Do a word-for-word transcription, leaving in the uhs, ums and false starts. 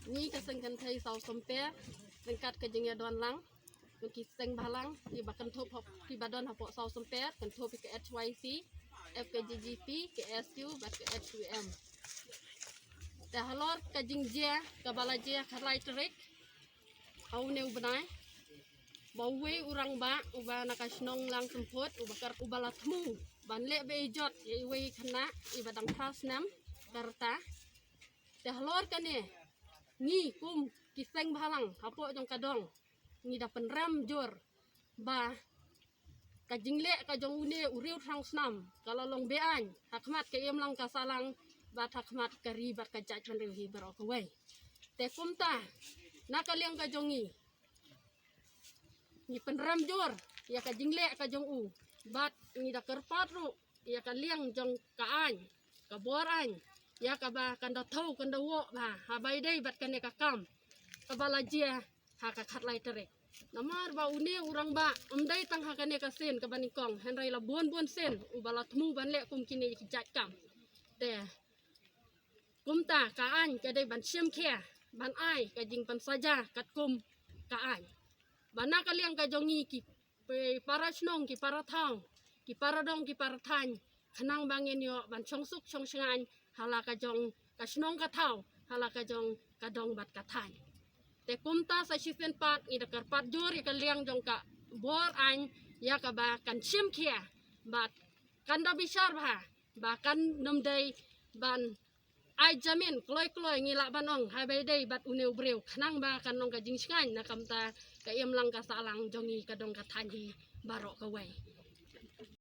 Ngi ka seng kynthei Saw Symper, ryngkat ka jingïadon lang jong ki seng bhalang kiba kynthup hap-, kiba don hapoh Saw Symper, kynthup ïa ka H Y C, F K J G P, K S U bad ka H U M. Te halor ka jingjia kaba la jia ha ka lai tarik ha une u bnai, ba uwei u rangbah uba na ka shnong Langsymput uba kar uba la thmu ban leh beieit ïa iwei i khynnah iba dang phra snem ka rta. Te halor kane, ngi kum ki seng bhalang hapoh jong ka dong, ngi da pynrem jur ba ka jingleh ka jong une u riew thrang snam ka la long be-aiñ ha khmat ka imlang ka sahlang bad ha khmat ka ri bad ka jaitbynriew hi baroh kawei. Te kumta, na ka liang ka jong ngi, ngi pynrem jur ïa ka jingleh ka jong u, bad ngi da kyrpad ruh ïa ka liang jong ka aiñ, ka bor aiñ, ïa kaba kan da thew kan da woh bha ha ba ïadei bad kane ka kam kaba la jia ha ka khatlai tarik. Namar ba une u rangbah um dei tang ha kane ka sien kaba nyngkong, hynrei la bun bun sien uba la thmu ban leh kum kine ki jait kam. Te kumta ka aiñ ka dei ban shim khia, ban ai ka jingpynsaja katkum ka aiñ. Ba na ka liang ka jong ngi ki para shnong, ki para thaw, ki para dong, ki para thaiñ, khnang ba ngin ïoh ban shong suk shong shngaiñ ha la ka jong ka shnong ka thaw, ha la ka jong ka dong bad ka thaiñ. Te kumta sa shisien pat ngi da kyrpad jur ïa ka liang jong ka bor aiñ ïa kaba kan shim khia bad kan da bishar bha ba kan nym dei ban ai jamin kloi kloi, ngi lah ban ong, ha ba ïadei bad une u briew, khnang ba kan long ka jingshngaiñ na ka bynta ka imlang ka sahlang jong ngi, ka dong ka thaiñ hi baroh kawei.